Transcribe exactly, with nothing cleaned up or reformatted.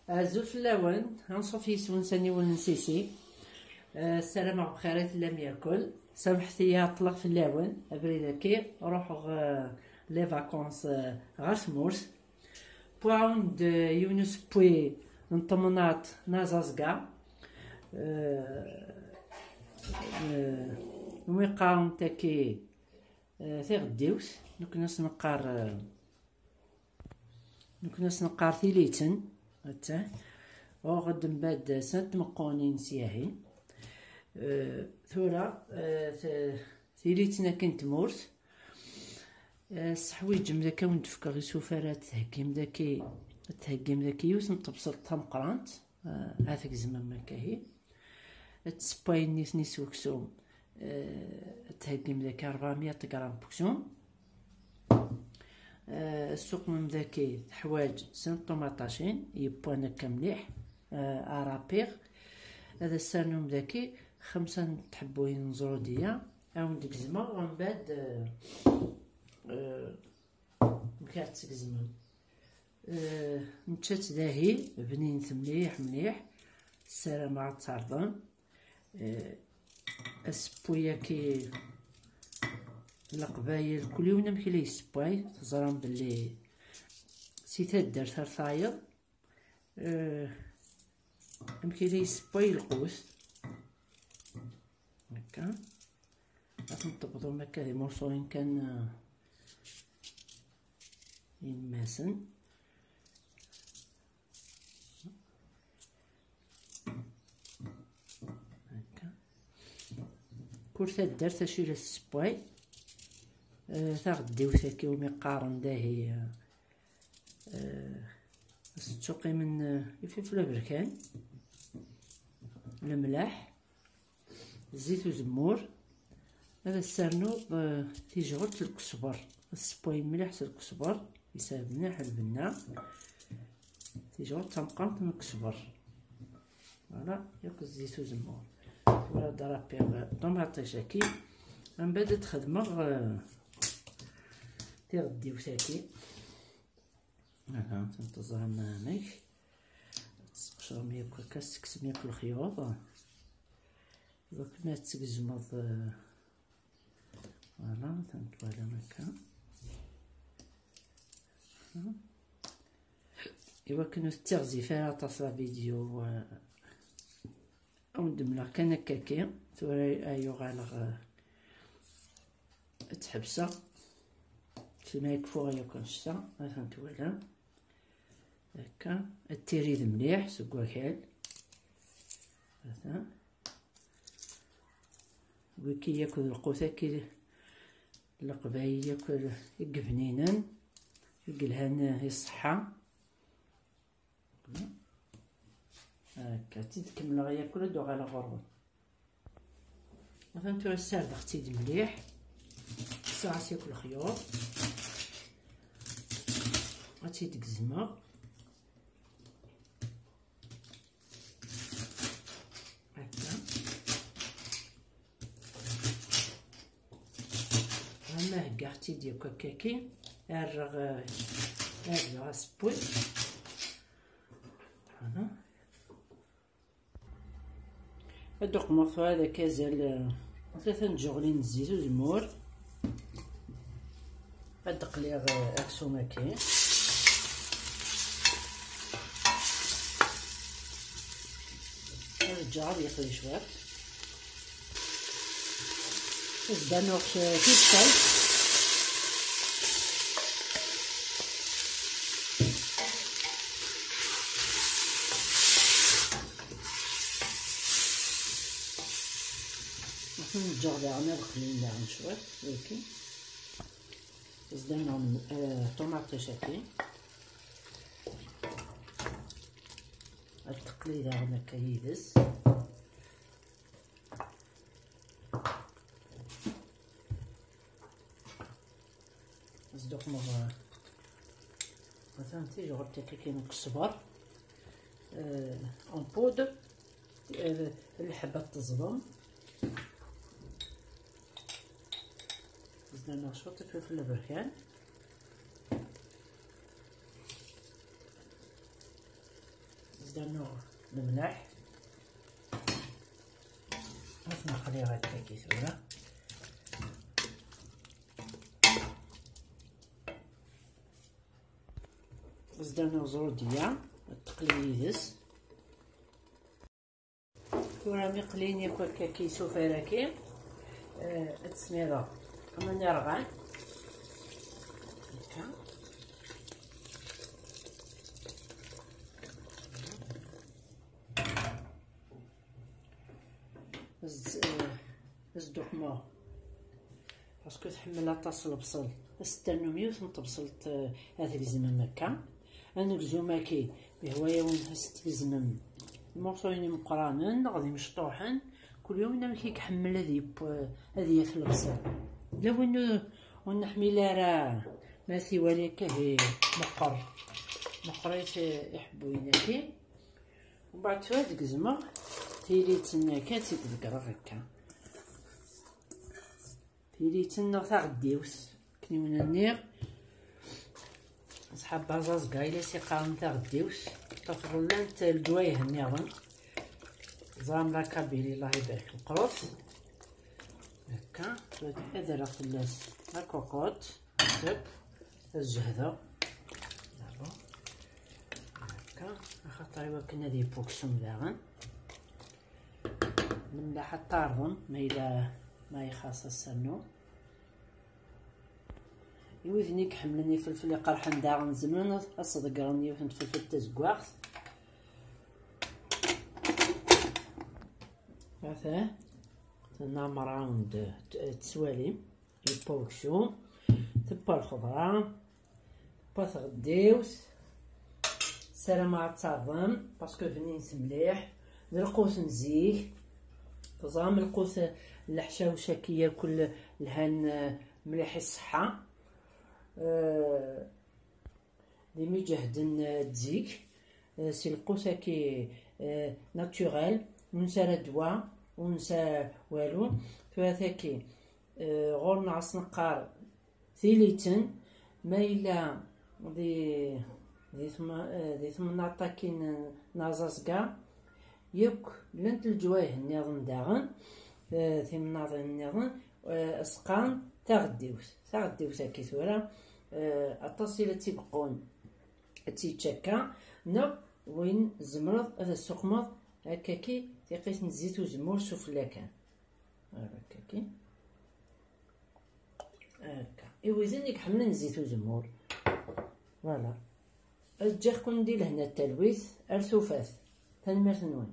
Azul fell-awen, anṣuf yis-wen s aniwel n Sisi. Eh, ssarameɣ bxir i tellam yakul. Samḥet-iyi ɛeṭṭleɣ fell-awen. Abrid-agi, ruḥeɣ, eh, les vacances, eh, ɣer tmurt. Wwiɣ-awen-d, eh, yiwen usewwi n temnaḍt n Aẓaẓga. Eh, eh, umi qqarent akki, eh, tiɣeddiwt, nekkni as-neqqar, eh, Nekkni as-neqqar tiliten, atta. Uɣ-d mbadd snat tmeqqunin syahin. Eh, tura, eh, t-, tiliten akken tmurt. Eh, sseḥwiǧem daki ad wen-d-fkeɣ isufar ad theggim daki, ad theggim daki yiwet n tebṣelt tameqqrant. Eh, ad tgezmem akka-hi. Ad tessewwayem nitni s weksum, eh, ad theggim daki rebɛemya gram n weksum. Eh, ad tessuqmem daki teḥwaǧ sin ṭumaṭacin, yewwan akka mliḥ, eh, arapiɣ. Ad as-ternum daki xemsa n tḥebbuyin n ẓrudiya, ad wen-d-gezmeɣ, mbeɛd, eh, eh, amek ara tt-tgezmem. Eh, nečča-tt dahi, bninet mliḥ, mliḥ. Ssarameɣ ad tt-terḍem. Eh, asewwi-agi, Leqbayel, kul yiwen amek i la yessewway, teẓram belli si taddart ar tayeḍ. Eh, amek i la yessewway lqut. Akka. Ad ten-tebḍum akka di morṣuyin kan, eh, yemmasen. Akka. Kul taddart acu i la tessewway. Eh, taɣeddiwt-agi umi qqaren dahi, eh, eh, as-tettuqimen, eh, ifilfel aberkan, lemlaḥ, zzit uzemmur, ad as-ternuḍ, eh, tijɣelt n lkesber, ad tessewway mliḥ s lkesber, yeshel mliḥ lbenna, tijɣelt tameqqrant n lkesber. Voilà, yakk zzit uzemmur. Tura ad rapiɣ ṭumaṭic-agi, mbeɛd ad xedmeɣ, eh, tiɣeddiwt-agi. Aha, teẓram amek. Ad tesqecrem yakk akka, tesseksem yakk lexyuḍ. Iwakken ad tgezmeḍ, eh, voilà, twalam akka. Iwakken ur tettiɣzif ara aṭas la vidéo, eh, ad wen-d-mleɣ kan akka-ki, tura ay uɣaleɣ, eh, ad tt-ḥebseɣ. Tma yekfuɣ yakk annect-a, ad ten-twalam. Akka, ad tirid mliḥ seg wakal. Ata. Wiki yakk d lqut-agi, Leqbayel yakk i ibninen, i yelhan i ṣṣeḥḥa. Akka, ad tt-id-kemmleɣ yakk, ad d-uɣaleɣ ɣur-wen. Atan tura ssardeɣ-tt-id mliḥ. Kkseɣ-as yakk lexyuḍ. Ad tt-id-gezmeɣ. Akka. Ama heggaɣ-tt-id yakk akkaki, rreɣ, rreɣ asewwi. Voilà. Ad d-uqmeɣ tura d akka azal, eh, tlata n tjeɣlin n zzit uzemmur. Ad d-qliɣ, eh, aksum-agi. Ad ǧǧeɣ ad yeqli cwiṭ. Ad s-d-rnuɣ s-, tibṣelt. Ad ten-ǧǧeɣ daɣen ad qlin daɣen cwiṭ, wiki. Zdan, eh, ṭumaṭic-agi. Ad teqli daɣen akka yid-s. Zduq meɣ. Atan tijɣelt akka kan deg ṣṣber. Eh, en poudre. Eh, lḥebba teẓlem. Zdan cwiṭ ifilfel aberkan. Rnu lemlaḥ. Ad t-neqli ɣer tagi tura. Zdan uẓru diya, ad teqli yid-s. Tura mi qlin yakk akka isufar-agi, eh, ad tesmiḍeɣ aman irɣan. Akka. Z-, eh, zduqmeɣ. Parce que tḥemmel aṭas lebṣel. Ad s-ternum yiwet n tebṣelt, eh, ad tgezmem akka. Anegzum-agi, ihwa-yawen ad s-tgezmem imurṣuyen imeqqranen neɣ d imecṭuḥen. Kul yiwen amek i iḥemmel ad yeww-, ad yaf lebṣel. La win ur, ur neḥmil ara, ma t-iwali akka, hi, meqqer. Meqqer-it, eh, iḥebbuyen-agi. Mbeɛd tura ad gezmeɣ tili-tt-nni akka, ad tt-id-ḍeggreɣ akka. Tili-tt-nneɣ taɣeddiwt, akken i wen-nniɣ. Ṣṣḥab aẓaẓga i la s-iqqaren taɣeddiwt. Tafeḍ llant leǧwayeh nniḍen. Ẓram la Kabylie, Allah ibarek, meqqret. Akka, ad rreɣ fell-as la cocotte. Tek, ad jehdeɣ. D'accord. Akka, axaṭer i wakken ad yeww uksum daɣen. Lemlaḥ ad tarḍem, ma yella ma ixaṣ ad s-ternu. I widen i iḥemmlen ifelfel iqerḥen daɣen, zemren ad s-ḍeggren yiwet n tfelfelt tazeggaɣt. Ata, tenna merra n d-, t-, teswalim. Yewwa uksum, tewwa lxeḍra, tewwa tɣeddiwt. Ssarameɣ ad taḍem, parce que bnint mliḥ. D lqut n zik. Teẓram lqut n leḥcawec-agi yakk lhan, eh, mliḥ i ṣṣeḥḥa. Eh, d imiǧehden, eh, n zik, eh, si lqut-agi, eh, naturel, ur nesɛi ara ddwa, ur nesɛi walu. Tura tagi, eh, ɣur-neɣ ad s-neqqar tiliten, ma yella di, di tma-, eh, di temnaḍt-agi n, n Aẓazga, yakk llant leǧwayeh nniḍen daɣen, eh, timnaḍin nniḍen, eh, as-qqaren taɣeddiwt. Taɣeddiwt-agi tura, eh, aṭas i la tt-ibeqqun ad tt-yečč akka, neɣ win tzemreḍ ad as-tuqmeḍ akkaki tiqit n zzit uzemmur sufella kan. Akkaki. Akka. I widen i iḥemmlen zzit uzemmur. Voilà. Ad ǧǧiɣ-ken di lehna d talwit, ar tufat. Tanemmirt-nwen.